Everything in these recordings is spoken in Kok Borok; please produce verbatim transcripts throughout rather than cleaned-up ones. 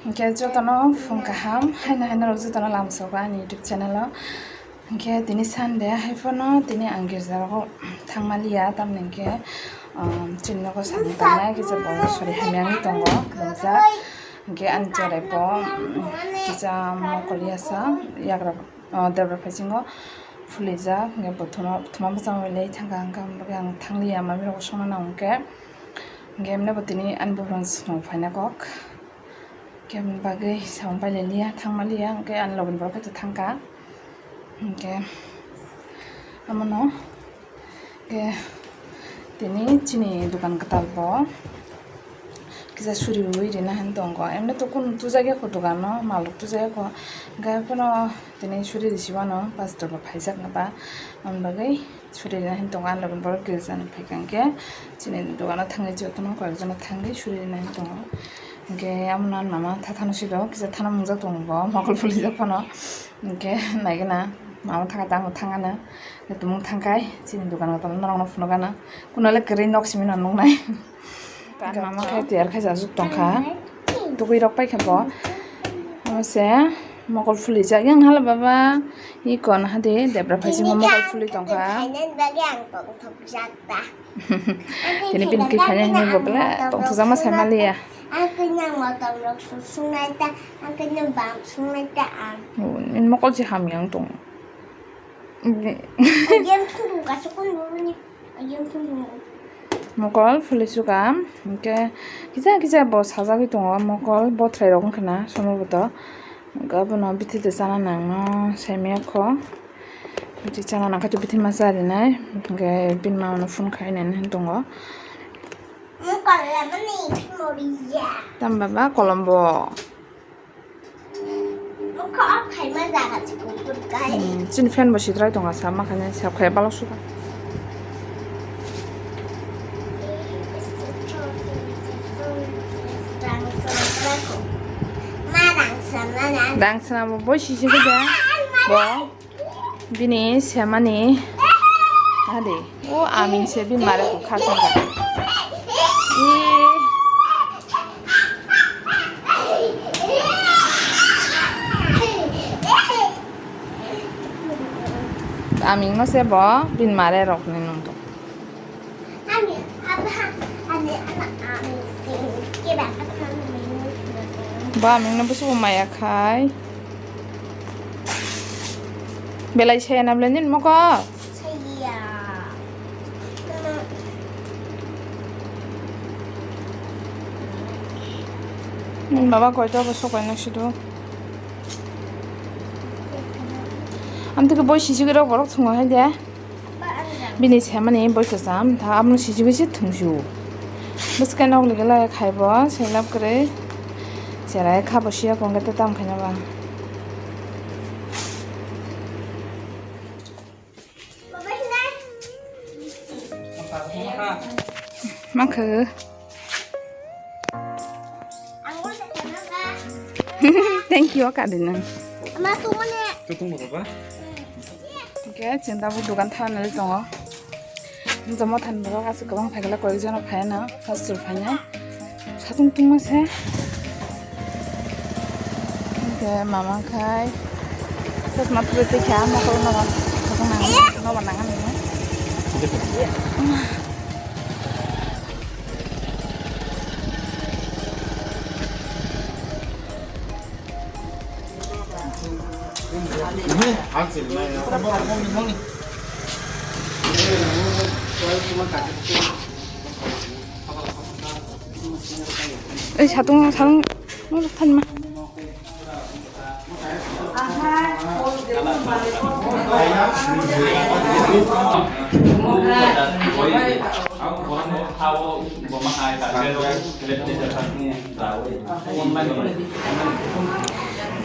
Hwnkhe jotono phung kaham, haino haino rok jotono lamsoko ani YouTube channel o. Hwnkhe tini Sunday, haiphano tini ang girja rogo thangmaliya, tamni hwnkhe, um, chini nogo samung tangnai kisa bo sori hamya wngwi tongo, lumjak. Hwnkhe ani cherai bo, um, kisa mokol yasa, yagra, uh, debra phaisingo phulijak, hwnkhe bo thuma, thuma bwchang bai lei thangkha, hwnkhe ang thanglia, mami rok songna nango hwnkhe. Hwnkhe emne bo tini ani bugrang swngo phaina kok. Khe bagwi samung pailaliya, thangmaliya, hwnkhe ani logi ni borok khe thangkha. Hwnkhe amono khe tini chini dokan kwtal bo kisa suriwi rina hin tongo. Emni to kunu tujagya kho dokan o, malrok tujagya kho. Hwnkhe phano tini suri risi wano pastor bo phaijak naba, aboni bagwi suri rina hin tongo. Ani logi borok girja ni phaikha hwnkhe chini dogano thangwi jotono koyekjono thangwi suri rina hin tongo. Hwnkhe amo nang mama thathano sido kisa thana mungjak tongo bo mokol phulijak phano. Hwnkhe naigwna mama thangkha tamo thangano tumung thangkhai chini dogano tamo norokno phunukgana kunole kwrwi nok simi no nuknai. Mama khe tiyar khe jasuk tongkha. Tugui rok paikha bo. Amo se mokol phulijak yang hala baba. I kon hade debra phaisingo mokol phuli tongkha. Tini bini khe phainani bagwi ang tongthokjak ta. Tini bini khe phainani hinwi bo bela tongthokjakma sai maliya. Ang khe nang motom rok su sungnai ta, ang khe nang bam sungnai ta ang. Mokol se hamya wng tong. Ayam suru kasukun bubuni. Mokol phulisukha, hwnkhe kisa kisa bo sajagwi tongo, mokol bothrai rok wngkha na somorboto, hwnkhe abono bithi de chana nangno saimaya kho, bithi chana nangkha bithi ma charinai, hwnkhe bini mama no phone khainani hin tongo. Tamo baba kolombo. Mokha off khaima jaga se kuphur kai. Hmm, chini fan bo sitrai tonga sa, ma khani sab khai balok suka. Rang swnam bo boi sisi khe de. Bo. Bini semani ade o aming se bini mare kok kha thangkha. Aming no se bo bini mare rok ni nung tong. Ba aming no busubo maya khai. Belai saya na belai nin moko. Baba koi to bo sokai na sido. Am to ke boi sisi gero borok thungo hai de. Bini semani boi kwcham, tha aboni sijigwi se thungsu. Bwswkhe nok ligi lai khai bo, selap kwrwi. Cherai kha bo siya kong khe tam khaina ba. Mankha. Thank you, kadina. Ama tumane. Tutung baba. Oke, chwng tabuk dogan thana nai tongo. Joma than borok aswk kwbang phaikhe koyekjono phaina, first time phaina. Satung tungma se. Oke, mama khai. Chosma tubui tikha, mokol nogo. Satung nang, nogo nang ani. Ei, satung, satung, nung thanma.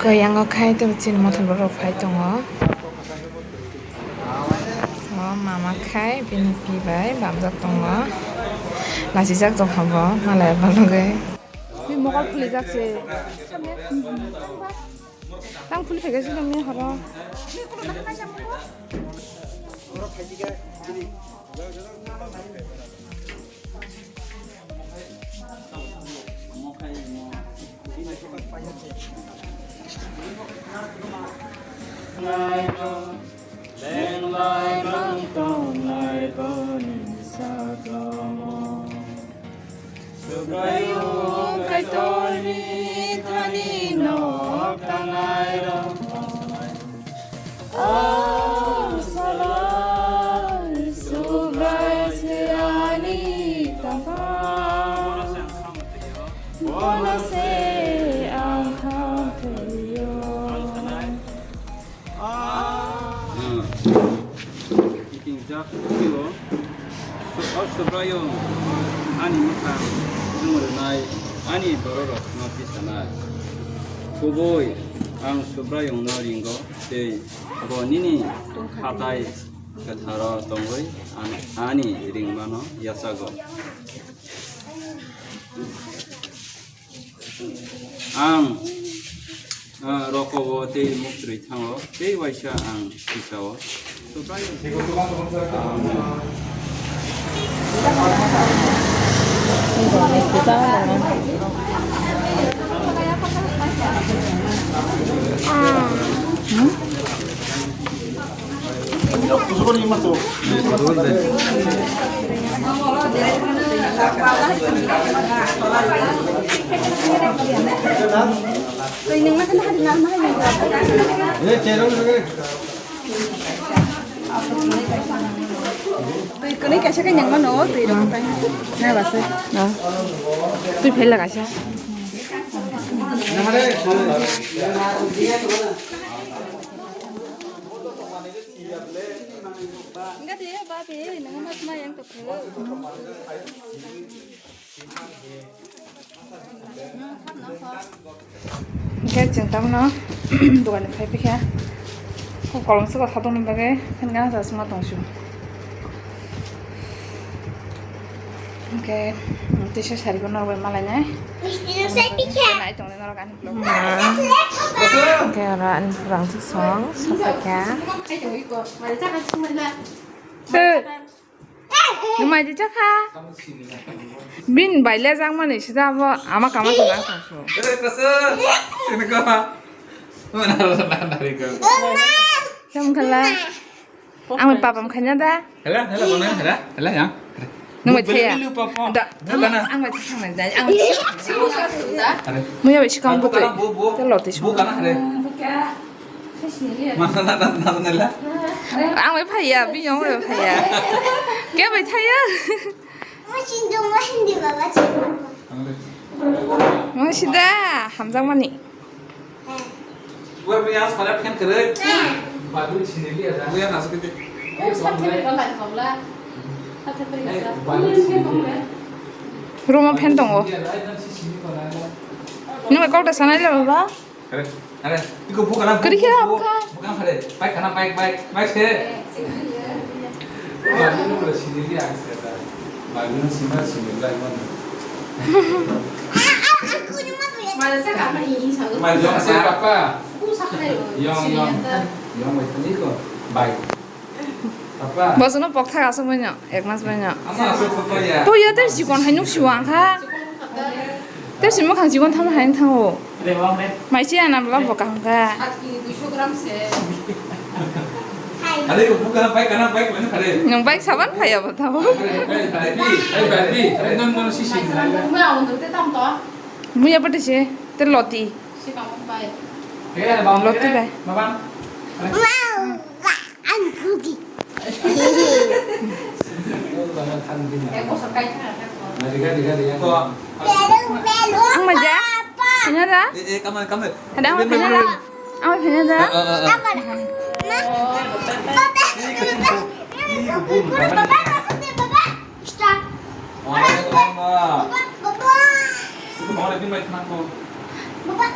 Khe yang o khai to chini mothor borok phai tongo. O mama khai bini pi bai bamjak tongo. Lachijak tongkha bo malai balugwi. Bini mokol phulijak se. Tang phuli phaikhe sini horo. Nai to, lenglai rang tongnai boni saklamo. Subraiyung Kaitorni thani nok tangnai rok bai. O salai Subrai se ani tangka. Bono se ang kha thwio. Kiting jak phio, o Subraiyung ani mwkhang nwng rwnai, ani bororokno tisanai. Kubui ang Subraiyungno ringo tei bo nini hathai kwtharo tongwi an-, ani ringmano yachago. Ang, ah, rokobo tei muktrwi thango, tei waisa ang tisao. Twi nungma khe nahari nang nahari nang. Twi kwrwi kaisa khe nungma no, twi rok tai. Nai ba se. No. Twi phela kaisa. Enggak deh, babi, nungma ma yang tuh. Hwnkhe chwng tamno dogan ni phai phikha. Kok kolom swkang satokni bagwi hwnkhe gana chasma tongsu. Hwnkhe tisa sari bo norok bai malainai. Nai tongnai norok ani vlog. Hwnkhe oro ani pura ang song sokphaikha. Nwng mai di chakha? Bini bai le jak mani sida bo ama kama se nang tong su. Tamo khala. Ang bai papa mkhaina da. Hela, hela, kono, hela, hela, yang. Nwng bai thaya. Da, ang bai thaya, ang bai thaya. Muya bai sikang butui. Tei lotwi song. Mana na na na na la. Ang bai phaiya, bini ang bai phaiya. Khe bai thaya. Masih dong masih di bawah sih. Masih dah, hamjak mani. Buar punya sekolah kan keren. Bagus sini dia dah. Buar masuk itu. Room o fan tongo. Nwng bai kok da sanai le baba? Are, are, iko buka na, kari khe buka, hapkha? Buka na, are, bike kana, bike, bike, bike se. Babi no sini dia ang se da. Babi no sima sini lai man. Mari jong se papa. Yong, yong. Yong mai tani ko. Bike. Bosono pokthak aswk baino, ek mas baino. Puya tei chikon hai nuk siwa wngkha. Tei si mwkhang chikon thamna hai wng thango. Mai se anam la bo kaham kha. Nwng bike saban phaiya bo tamo. Muya pati se te loti. Loti bai. Ang kuki. Ang maja? Kanya da? Ada ang kanya da? Ang kanya da?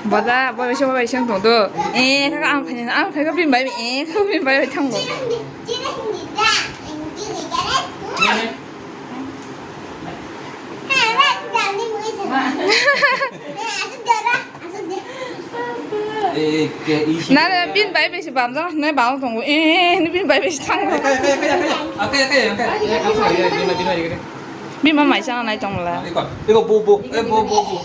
Bada, bai song, bai song tong do. Eh, kaka ang phai, ang phai ka bini bai, eh, ka bini bai thango. Nare bini bai bai se bamjak, ne bang tongo. Eh, bini bai bai se thango. Bini ma mai chana nai tongla. Iko, iko, bu, bu, eh, bu, bu, bu.